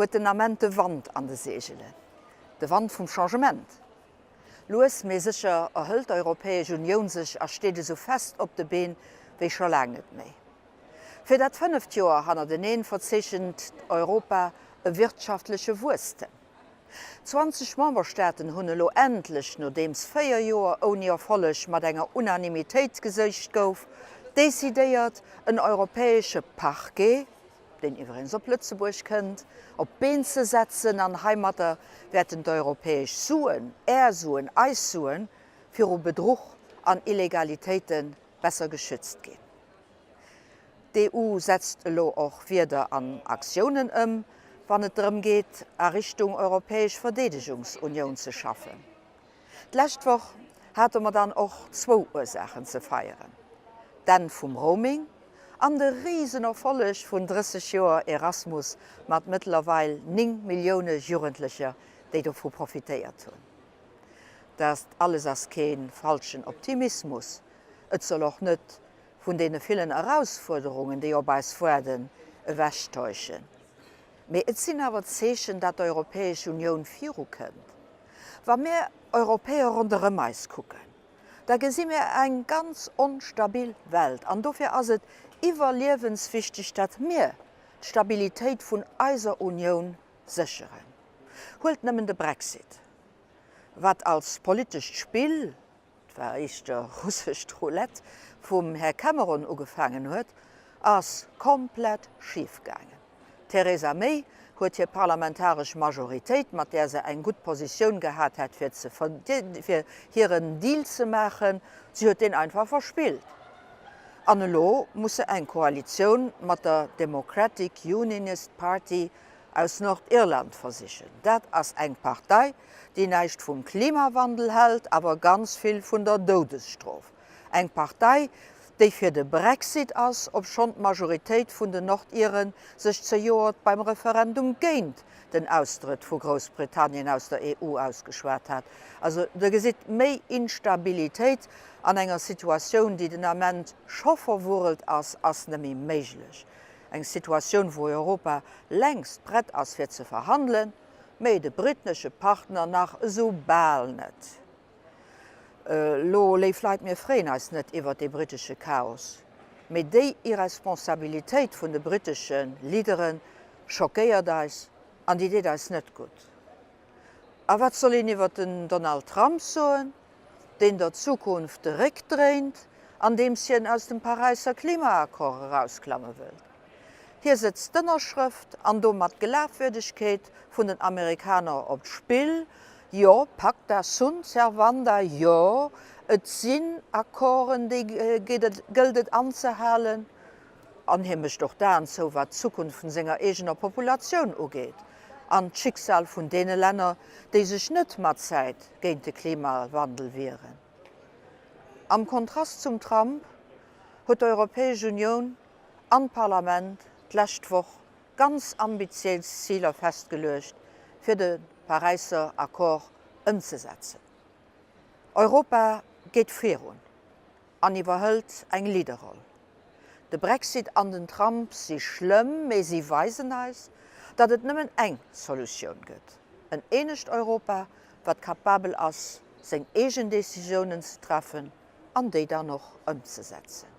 huet den Ament de Wand an de Seegelen, de Wand vum Changement. Lues mee sécher erhëlt d'Europäesch Unioun sech a steet esou fest op de Been wéi scho laang net méi. Fir dat fënneft Joer hannerteneen verzeechent Europa e wirtschaftleche Wuesstem. 20 Memberstaaten hunn elo endlech, nodeems 4 Joer ouni Erfolleg mat enger Unanimitéit geséicht gouf, decidéiert, en europäesche Parquet, deen iwweregens op Lëtzebuerg kënnt, op d'Been ze setzen an heimatter wäerten d'europäesch Suen, Är Suen, eis Suen, viru Bedruch an Illegalitéite besser geschützt ginn. D'EU setzt elo och Wierder an Aktiounen ëm, wann et drëm geet, a Richtung europäesch Verdeedegungsunioun ze schaffen. D'lescht Woch hate mer dann och zwou Ursaachen ze feieren, d'Enn vum Roaming an de Risenerfolleg vun 30 Joer Erasmus mat mëttlerweil 9 Millioune Jugendlecher, déi dovu profitéiert hunn. Dat alles ass kee falschen Optimismus, et soll och net vun deene villen Erausfuerderungen, déi op eis waarden, ewechtäuschen. Mee et sinn awer Zeechen, dat d'Europäesch Unioun virukënnt. Wa mir Europäer ronderëm eis kucken, da gesi mir eng ganz onstabil Welt. An dofir ass et iwwerliewenswichteg, dat mir d'Stabilitéit vun eiser Unioun sécheren. Huelt nëmmen de Brexit, wat als politescht Spill, Et war éischter russescht Roulette vum Här Cameron ugefaangen huet, ass komplett schif gaangen. D'Theresa May huet hir parlamentaresch Majoritéit, mat där se eng gutt Positioun gehat hätt fir ze fir hiren Deal ze maachen, si huet deen einfach verspillt. An elo muss se eng Koalitioun mat der Democratic Unionist Party aus Nordirland versichen. Dat ass eng Partei, déi näischt vum Klimawandel hält, awer ganz vill vun der Doudesstrof. Eng Partei, déi fir de Brexit ass, obschonn d'Majoritéit vun den Nordiren sech zejoert beim Referendum géint den Austrëtt vu Groussbritannien aus der EU ausgeschwat hat. Also der gesitt, méi Instabilitéit an enger Situatioun, déi den Ament scho verwurrelt ass, ass nëmme méiglech. Eng Situatioun, wou Europa längst prett ass fir ze verhandelen, mee de britnesche Partner nach esou bal net. Lo, léif Leit, mir freeën eis net iwwert dee britesche Chaos, mee déi Irresponsabilitéit vun de britesche Leadere schockéiert eis an déi deet eis net gutt. A wat soll een iwwert den Donald Trump soen, deen der Zukunft de Réck dréint, andeems hien aus dem Paräisser Klimaaccord erausklamme wëllt. Hie sëtzt d'Ënnerschrëft an domat d'Glafwierdegkeet vun den Amerikaner op d'Spill. Jo, pacta sunt servanda, jo, et sinn Accorden, déi gëllt et anzehalen. An hie mécht och d'Aen zou, wat d'Zukunft vun senger eegener Populatioun ugeet an d'Schicksal vun deene Länner, déi sech net matzäit géint de Klimawandel wieren. Am Kontrast zum Trump huet d'Europäesch Unioun an d'Parlament d'lescht Woch ganz ambitiéis Ziler festgeluecht, fir de Paräisser Accord ëmzesetzen. Europa geet virun. An iwwerhëlt eng Leaderroll. De Brexit an den Trump si schlëmm, mee si weisen eis, datt et nëmmen eng Solutioun gëtt, en eenegt Europa, wat kapabel ass, seng eegen Decisiounen ze treffen an déi dann och ëmzesetzen.